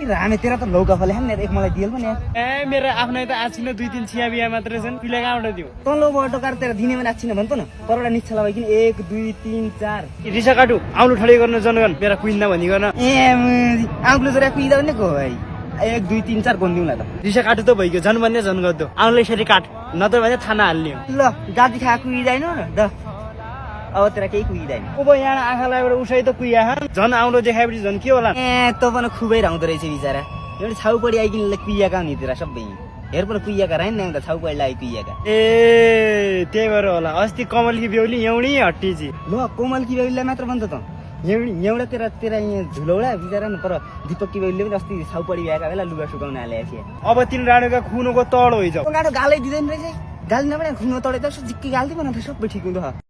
रामे तेरा त लौका फले मेरा एक मलाई दिएल पनि ए मेरो आफ्नै त आछिन 2-3 छिया बिया मात्रै छन् पिले कहाँबाट दियो तँ लो बटो कार तेरा दिने पनि आछिन भन्छ न परवटा निच्छ लगाइकिन 1 2 3 4 रिसा काटु आउनु ठडे गर्न जनगन मेरा कुइन्दा भनिगन ए आउले जरा कुइदा पनि को भाइ 1 2 3 4 गन्दिउला त रिसा काटु त भइगयो जन भन्ने जन गद्दो आउले यसरी काट नत्र भने थाना हाल्ने हो ल जाति खा कुइदैन न द अब तेरा केही कुइदैन अब यहाँ आँखालाई एउटा उसै त कुइया झन आउलो देखाएपछि झन के होला ए त पनि खुबै राउँदो रहेछ बिचारा एउटा छाउ पडी आइकिन कुइयाका नि तेरा सबै हेर पनि कुइयाका राइन न छाउ पडी लागि कुइयाका ए त्यही भएर होला अस्ति कमलकी बेहुली एउटी हट्टीजी ल कोमलकी बेहुलीलाई मात्र भन्छ त एउटा तेरा यहाँ झुलौडा बिचारा न पर दीपककी बेहुलीले पनि अस्ति छाउ पडी भएका बेला लुगा सुकाउन हालेको थिए अब तिन राणोका खुनुको तड होइजाउ गाडो गालै दिँदैन रहेछ गाली नभए खुनु तडे त जिक्की गाल्दै बनाउँछ सबै ठिक हुँदो